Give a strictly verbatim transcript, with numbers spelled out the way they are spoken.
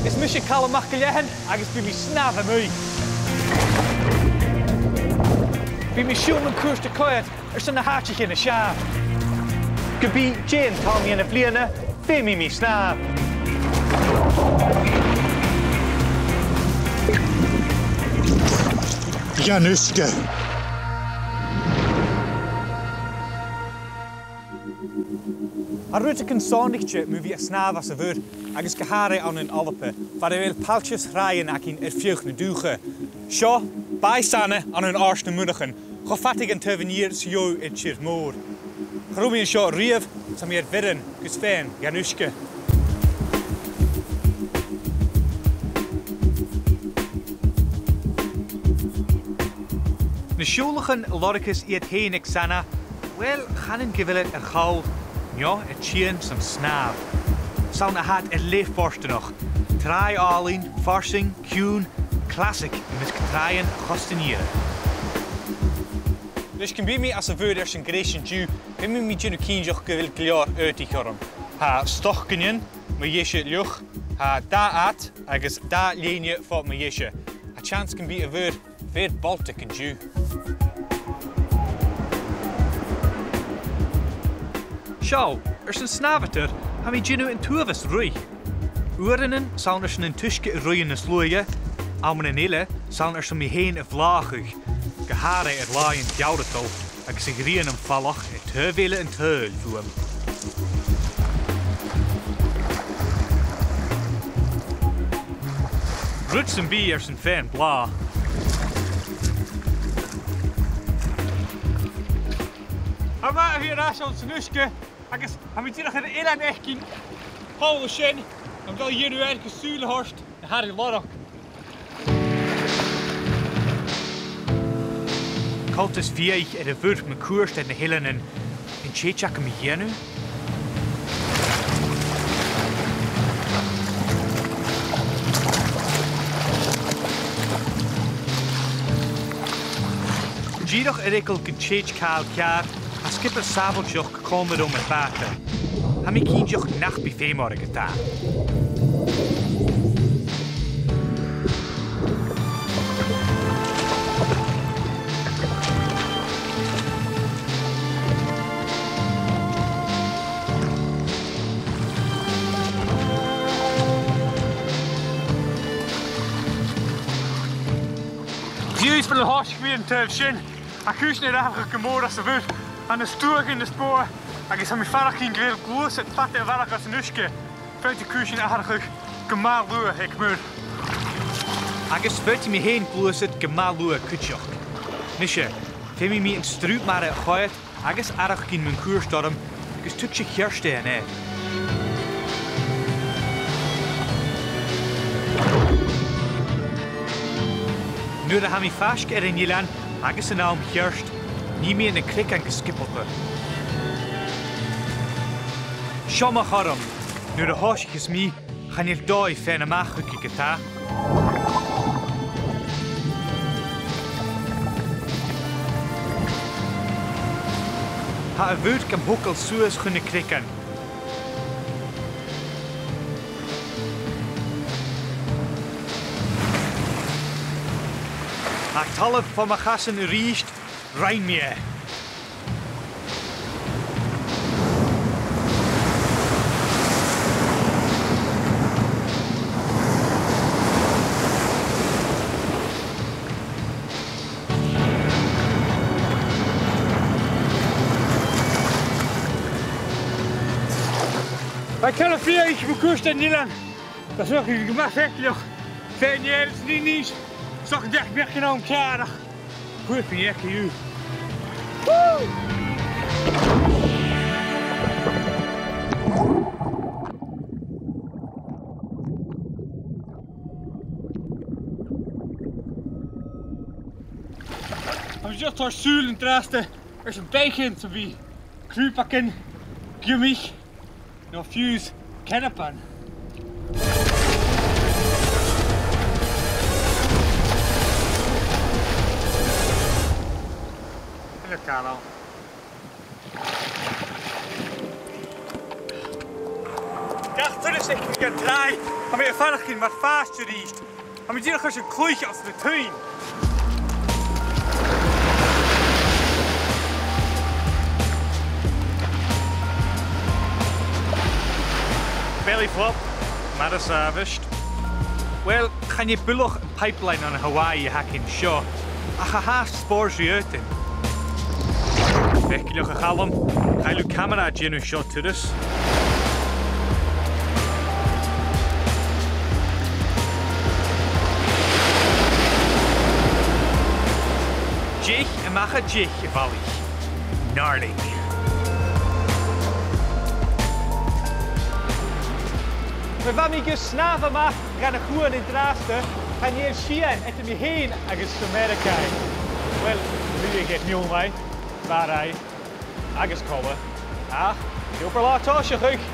Is mise Calum MacIllEathain agus bidh mi a' snàmh a-muigh. Bidh mi a' siubhal mun cuairt a' coimhead airson na h-àiteachan as fheàrr. Ge bith dè an t-àm dhen bhliadhna, feumaidh mi snàmh. Dhan uisge. Tha rudeigin sònraichte mu bhith a' snàmh anns a' mhuir, agus gu h-àraidh ann an Alba, far a bheil pailteas thràighean againn air feadh na dùthcha. Seo Bàgh Sana ann an Àird nam Muireachan, cho fada gun taobh an iar 's a gheibh thu air tìr-mòr. Cha robh mi an seo a-riamh, 's tha mi air bhioran gus faighinn dhan uisge. Na siùbhlachan a lorgas iad fhèin aig Sana, uill, chanainn gu bheil iad air chall, no air tighinn son snàmh. 'S ann a tha iad air leth fortanach. Tràigh àlainn, farsaing, ciùin, classic am measg tràighean a' chosta an iar. Leis gum bi mi anns a' mhuir airson greis an-diugh, feumaidh mi dèanamh cinnteach gu bheil gu leòr aodaich orm. Tha stocainnean mu dheise fhliuch, tha dà ad agus dà lèine fo mo dheise. Tha teans gum bi a' mhuir fìor Bhaltic an-diugh. Seo, airson snàmhadair, tha mi a' dèanamh an t-uabhas ruith. Uaireannan 's ann airson an t-uisge a ruighinn nas luaithe, amannan eile 's ann airson mi fhèin a bhlàthachadh, gu h-àraidh air làithean geamhradail, agus a' ghrian am falach air taobh eile an t-saoghail bhuam. Rud sam bith airson faighinn blàth. Tha mi a' fàs air ais anns an uisge, agus tha mi dìreach air eilean fhaicinn thall an sin, am dol a dhèanamh air gus sùil a thoirt na h-earrainn lorg. Coltas fiadhaich air a' mhuir mun cuairt air na h-eileanan, an tèid agam a dhèanamh? Dìreach air eagal gun tèid càil ceàrr, tha sgiobair sàbhailteachd còmhla rium air bàta. Tha mi cinnteach nach bi feum oirre ge-tà. Views from the horse, bha an taobh sin. Tha cùisean air atharrachadh gu mòr anns a' mhuir, ann an stuaghan nas motha, agus tha mi a' faireachdainn gu bheil gluasad fada a bharrachd anns an uisge. Faodaidh cùisean atharrachadh gu math luath aig muir. Agus faodaidh mi fhèin gluasad gu math luath cuideachd. Nise, feumaidh mi an sruth-mara a choimhead agus fhaireachdainn mun cuairt orm, agus tuigse cheart fhaighinn e. Nuair a tha mi faisg air an eilean agus an àm cheart, nì mi na creagan gu sgiobalta. Seo mo chothrom, nuair a thòisicheas mi, chan eil dòigh faighinn a-mach thuige ge-tà. Tha a' mhuir gam thogail suas chun na creagan. Tha talamh fo mo chasan a-rithist, rinn mi e. Tha e ceart gu leòr mun cuairt air an eilean. Tha e sònraichte gu math faiceallach. Feumaidh mi a dhol a-nis, 's dòcha nach bi mi a' faighinn ceàrr ach chuir mi e aig an taigh. Woo! Tha mi dìreach a' toirt sùil an-dràsta airson beathaichean sam bith, crùbagan, giomach, no fiù 's cearban. Hello, Carl. Gach turas a thig mi An-dràsta, tha mi a' faireachdainn mar phàiste a-rithist. Tha mi dìreach airson cluich anns na tuinn. Belly flop, mar as àbhaist. Uill, chan e buileach pipeline on Hawaii a th' againn seo, ach a tha spòrs ri fhaotainn. Faic leibh, a Chaluim, chaill thu camara a' dèanamh seo turas. Deich a-mach à deich, a bhalaich. Gnarly. Nuair a bha mi gu snàmh a-mach dhan a' chuan an-dràsta, chan eil sìon eadar mi fhèin agus Ameireagaidh. Uill, bha e gu mion math, bha e, agus còmhla. Ach, dh'obraich e an toiseach.